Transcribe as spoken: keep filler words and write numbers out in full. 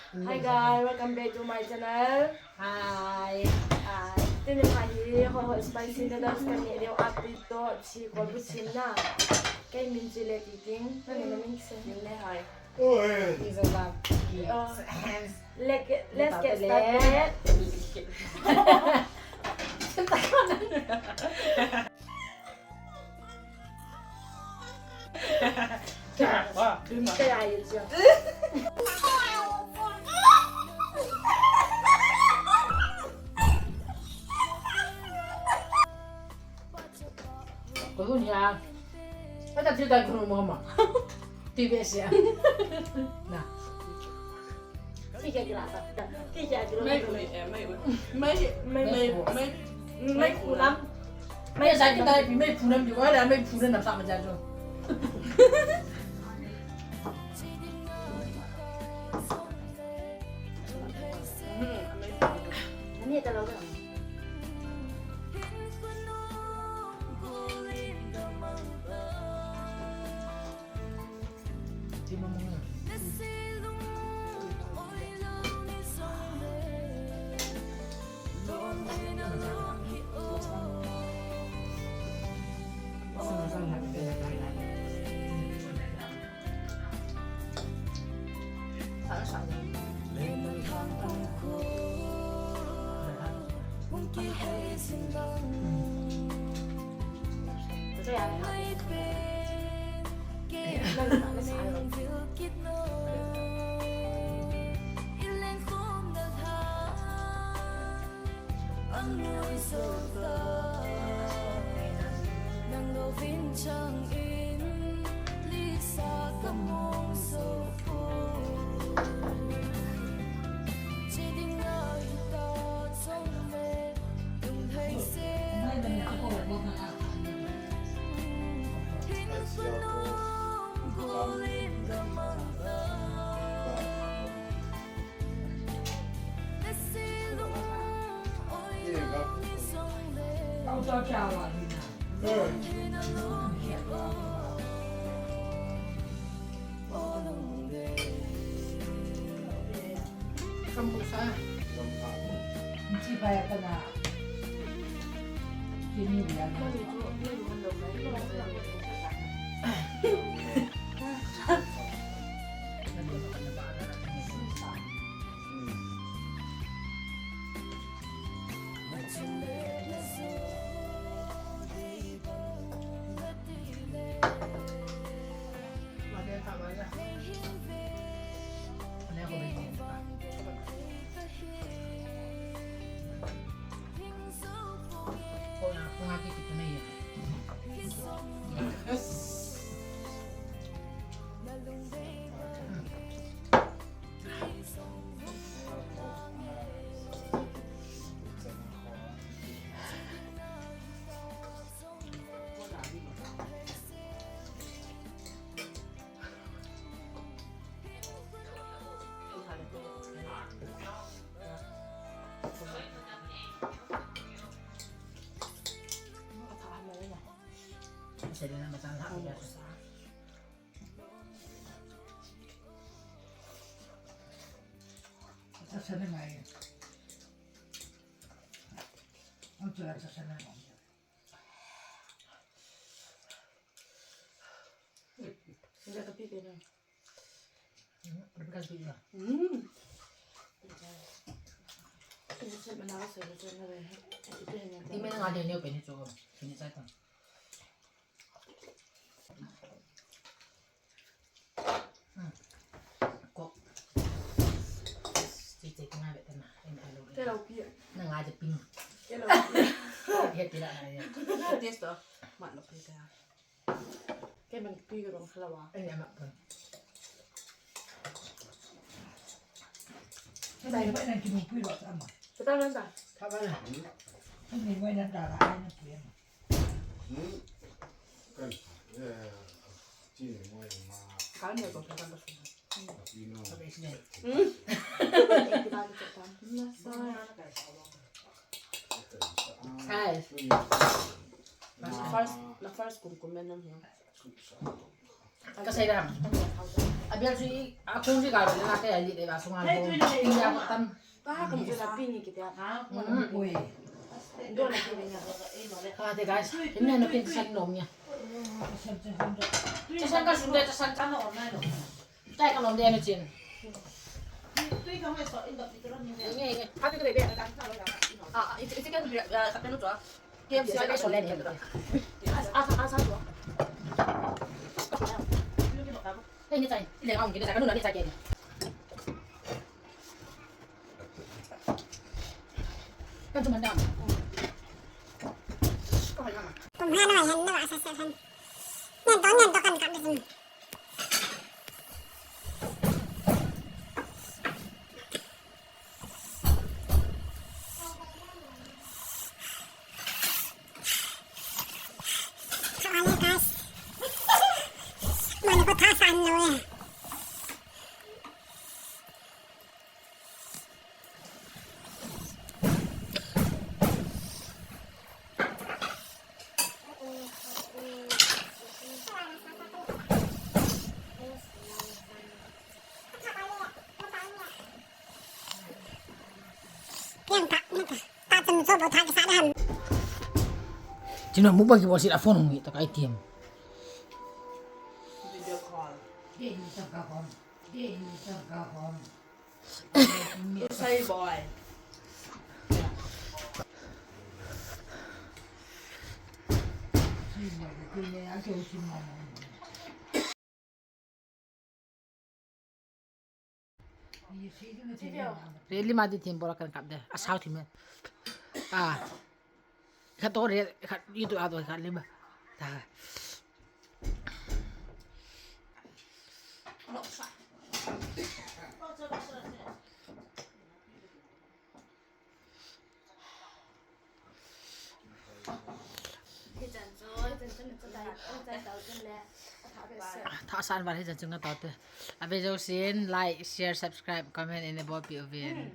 Hi guys, welcome back to my channel. Hi. Hi. Tuni hi hot hot spicy noodles kaneh diu, api toh chi kolbu chin na. Kei min chu Letiting. Nang min chu? Min Lehoi. Oi. Is a love. Oh. Let's get, let's get started. Ko hun ya. Ata ti ta ko mo ma. T V S ya. Na. Mai, mai, eh, mai, mai, mai, mai, mai khu lam. Mai sa ki mai, mai khu lam, mai khu lam sa ma ja jo. Ani ta lo. Kei lo pi. Nang a je ping. Kei lo pi. He ti la na ya. Taste to. Mat lo pi ka. Kei man pi ka rong khala wa. Ai ya mat pun. Ka dai ba nang ki mo pi lo sa ma. Ka ta nang ta. Ka ba na. Ni mo nang ta la ai na pi ma. Hmm. Kan. Ya. Kan ya ko kan ko. Hi. Na first, na first kum kum men nam hiya. Ka sei da. A Bel si, a kong si ka le na ke ali de ba sunga. Hey, ko. Tuina le. India ko tam. Pa, kamu sa pini kita. Ha? Mm. Ui. Dona pini ya. Ka de guys. Ini na pin san nom ya. Chasan ka sunde, chasan ka nom na no. Chai ka nom de no chin. Tui ka mai so in da pitro ni. Nge, nge. Ha, tu de de ka ta lo da. Ah, itu, itu kan, ah, sa penu tu. K F C ka so le ni. Asa, asa, asa tu. Hey, ni chai. Ile ang, ni chai ka nu na ni chai ke. Kan cuma dam. Kum hana yan na asa sa han. Nyan to, nyan to kan kan. Soalnya guys, mana ko tasan lo eh. Piang tak, mata. Tak tentu buat hak sana. Cina mukbang kita buat sila phone ni tak item. Video call. Usai boy. Reli ma di thim bora kan kap de. Asau thim. Ah. Khat to re, khat YouTube a to khat lima. Ta. Thasan val hichan chu nga tao te. Ave jousen like, share, subscribe, comment in the bol pi uvin.